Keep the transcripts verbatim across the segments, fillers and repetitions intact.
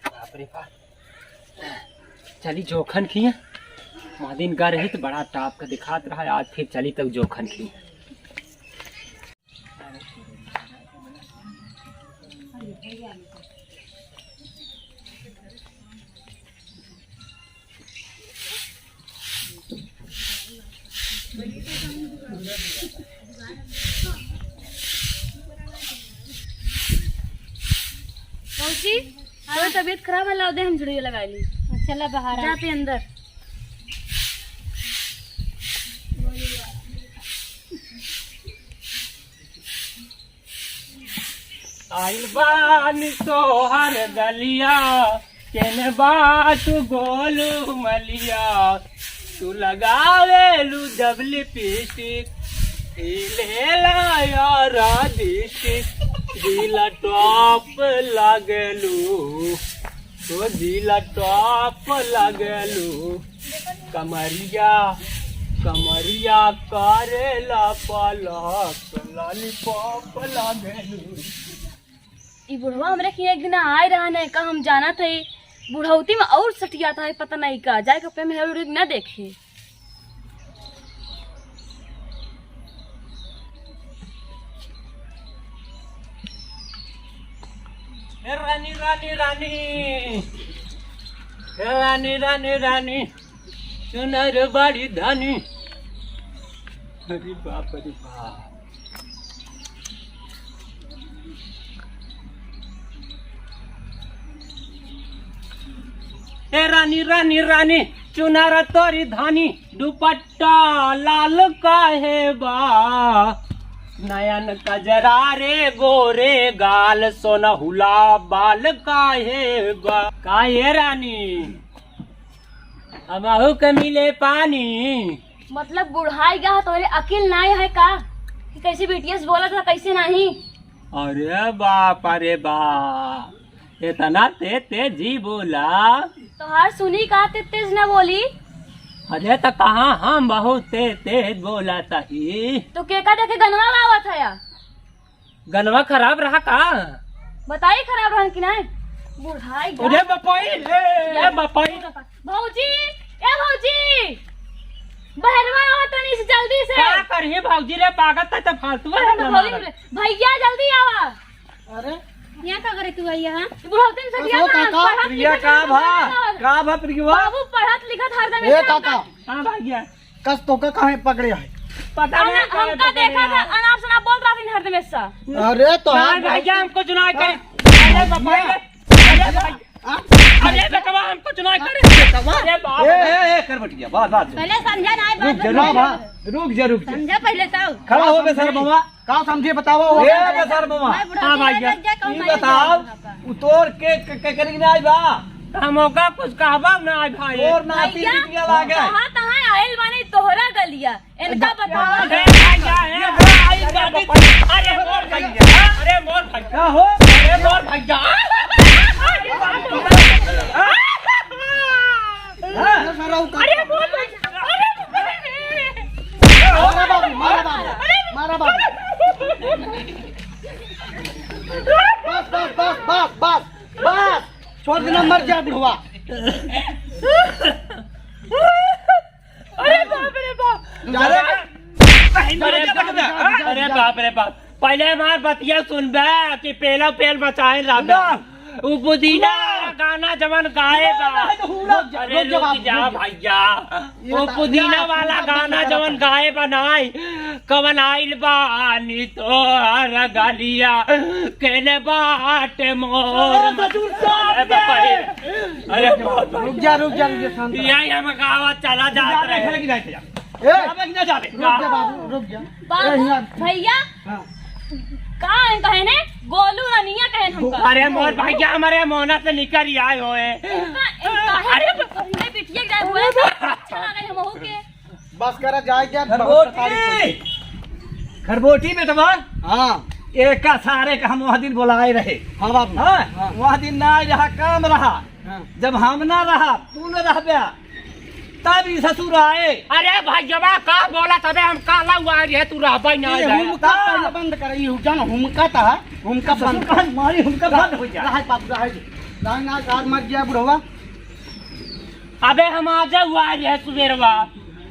बाप रे बाप। चली जोखन खिया। मादिन गा रही तो बड़ा टाप का दिखात रहा, आज फिर चली तब जोखन खिया। मौसी, हाँ। तोर तबीयत खराब है, लाओ दे हम झुड़िया लगाइ ली। चला बाहर आ। जाते अंदर। आइल बानी तोहर गलिया, केने बाटू गोलू मलिया, तू लगावेलू जब लिपस्टिक, हिलेला यार डिस्ट्रिक्ट, दिल टॉप लागेलू, तो दिल टॉप लागेलू, कमरिया, कमरिया करेला पलक, लॉलीपॉप लागेलू। ई बुढ़वा हमरे खिया एक दिन आए रहा न का, हम जानत है बुढ़ौती में और सठियात है, पता नहीं का, जाए के पे में न देखे। ए रानी, रानी, रानी। ए रानी, रानी, रानी। सुनर बड़ी धनी। अरे बाप रे बाप। ए रानी, रानी, रानी, चुनर तोरी धानी, दुपट्टा लाल काहे बा? नयन कजरा रे गोरे गाल, सोनहुला बाल काहे बा? का ए रानी, हमहू के मिले पानी। मतलब बुढ़ाई गा तोरे अकिल नाई है का? कि कैसे बिटिया से बोलत है, कैसे नहीं? अरे बाप, अरे बाप, इतना ते तेजी बोला। तोहार सुनी का ते तेज ना बोली? अरे त कहाँ हम बहुत ते तेज बोला तही। तो के का देखे गनवा गावत है या? गनवा खराब रहा का? बताई खराब रहन कि नहीं? बुढ़ाई गा। अरे बपाई रे, ए बपाई। भौजी, ए भौजी, बहरवा आओ तनी से जल्दी से। का करही भौजी रे, पागल त, त फालतू है अरे ना भौजी मारत। रे, भैया जल्दी आवा। अरे यहाँ का करे तू आई यहाँ? बुढ़ौती में से अरे किया ओ ना, काका, पढ़त प्रिया लिखत का हरदम भा? रहत। का भा प्रियवा? बाबू पढ़त लिखत हरदम ए रहत। काका। हाँ भैया। कस तोका काहे पकड़े है? पता अना-, नहीं काहे हमका पकड़े देखा है। था, अनाप शनाप बोल रहा था हरदमेशा। अरे तो ना हाँ भैया, हमको चुनाव करे। अरे बाप रे, अरे भाई, हाँ? अरे बेटवा, हमको चुनाव करे। बेटवा? अरे बाप ए, रे। ए, ए, कर बटिया, बात, बात। पहले समझा ना, बात रुक जा, रुक जा, रुक जा, रुक जा। समझा पहले तो। खड़ा हो बे सर बाबा। का समझे बतावा हो? ए बे सर बाबा। मैं बुढ़ा हाँ भैया। लग जाए, कहूँ ये नहीं बताओ, जाऊँगा। उ तोर के, के, के करी ना आई बा? हम ओका कुछ कहबा ना आई भाई। तोर नाती भैया, बिटिया लागे। कहाँ, कहाँ आइल बानी तोहरा गलिया? इनका बताओ। ए भैया, ए भाई, अरे मोर भैया, अरे मोर भैया। का हो? अरे मोर भैया। हाँ? अरे मोर भैया। अरे मोर भैया। मारा बाबू, मारा बाबू, मारा बाबू। बस, बस, बस, बस, बस, बस। छोड़ देना, मर जाए बुढ़वा। अरे बाप रे बाप। जा रे। अरे बाप, अरे बाप रे बाप। पहले हमार बतिया सुनबे कि पेला पेल मचाए रहबे। ना। उ पुदीना ना। वाला गाना जवन गाए बा। ना, ना, ना, ना, अरे रुक जा, रुक जा बाबू, जा रुक जा। भैया। ये उ बता, पुदीना ये वाला सुनता गाना नहीं जवन करता। गाए बा नाई, कवन आइल बानी तोहर गलिया, केने बाटे मोर अरे ससुर साहब अरे बाप रे। अरे बाप रे। रुक जा, रुक जा, रुक जा, शांत रह। यही हम गावा चला जात रहे। ए, जाबे कि ना जाबे? रुक जा बाबू, रुक जा। बाबू, ए, हियाँ। भैया, हाँ। का है कहे ने? गोलू रनिया कहे ने हमका। अरे मोर भैया, हमारे मोना से निकल ही आए होए। इनका, इनका है अरे, ना, पहले बिटिया के जाए हुए, तो अच्छा ना गए हम हो के। बस करा, जाए क्या, बहुत तारीफ होई। खरबोटी। खरबोटी बेटवा। हाँ। एक का सारे का हम वह दिन बोलाए रहे। हाँ बाबू। हाँ, हाँ। वह दिन ना रहा, काम रहा। हाँ। जब हम ना रहा, तू ना रहबे। तब ई ससुर आए। अरे भैया, का बोला तबे हम काला हुआ रहे, तू रहबे ना ये जाए। हुमका पहले बंद कर, ये जान हुमका ता, हुमका बंद कर। मारी हुमका बंद हो जा। रहा है बाबू, रहा है। रहा ना, आज मर गया बुढ़वा। अबे हम आ जाऊ आ रहे सुबेरवा।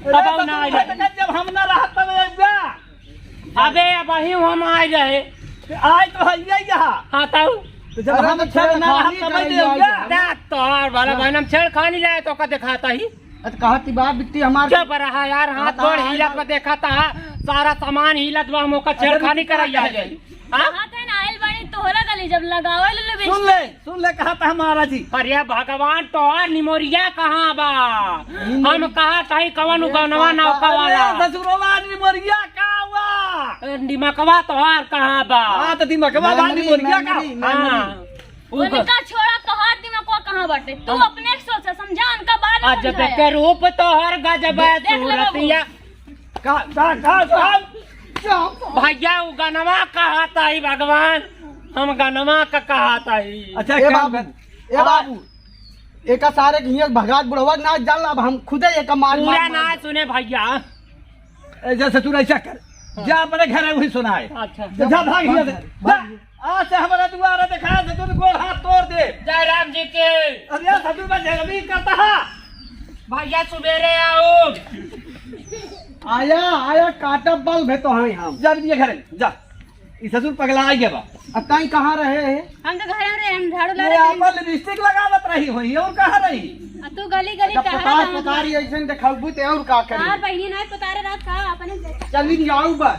अरे तब तो ना आ तुम रहे। जब हम ना रहत तब एक जा। अबे, अबहीं हम आए रहे। तो आए तो है ये यहाँ। हाँ, तऊ। तो जब अरे हम तो छेड़खानी ना रहा, तब करैया देंगे। आए। जा, तोहार वाला बहन, हम छेड़खानी लाए तो का दिखाता ही। अरे कहा ती बाप बिट्टी हमार चुप रहा यार, हाथ हाँ, गोड़ हाँ, हिलत हाँ। बा, देखा था, सारा सामान हिलत बा, हम ओकर अरे छेड़खानी बिट्टी करैया कहाँ जाई। हाँ? कहाँ थे ना आइल बानी तोहरा गली, जब लगावे ले लेबे सुन ले। सुन ले, कहा था हमारा जी। अरे भगवान, तोहार निमोरिया कहाँ बा? निमोरी-, हम कहा था ही कवन अरे उगनवा पापा, नौका वाला। अरे ससुरवा, निमोरिया का हुआ? ए, निमकवा तोहार कहाँ बा? हाँ, तो दिमकवा बा, मेमोरी, निमोरिया का? मेमोरी, हाँ। मेमोरी। उ उनका छोड़ा, तोहार दिमकवा कहाँ बाटे? तू हम अपने सोचा, समझा, उनका बाद में आज समझाया। के रूप तोहर गजब देख ले बाबू। सूरतिया। का, का, का, का? भैया, उ गनवा कहा था ही भगवान, हम गनवा का कहा था ही। अच्छा, ए का बाबू, बन-, ए हाँ। बाबू, एका सारे के हियाँ भगात बुढ़वा ना जान, अब हम खुदे एका मार, पूरा मार, ना मार। सुने भैया। ए, जैसे तू ऐसा कर, हाँ। जा अपने घर वही सुनाए। अच्छा। जा भाग हियाँ से, जा। आज से हमारा दुआरा देखा से तू गोड़ हाथ तोड़ दे। जय राम जी की। अरे ससुर में जगमी करता है। भैया सुबेरे आओ। आया, आया, काटा बल भे तो हैं हम। जा बिटिया घरे, जा। ई ससुर पगला आ गया बा। अब ताई कहाँ रहे हैं? हम तो घरे में रहे, हम झाड़ू लगा ये रहे। आपन लिपस्टिक लगावत रही होई, और कहाँ रही? आ तू गली गली जब टहरा पतार रहत पतारी बा। ऐसे देखाऊ ते और का करी? तार बहिनी ना पतारे रहत का, अपने चली जाऊ बस।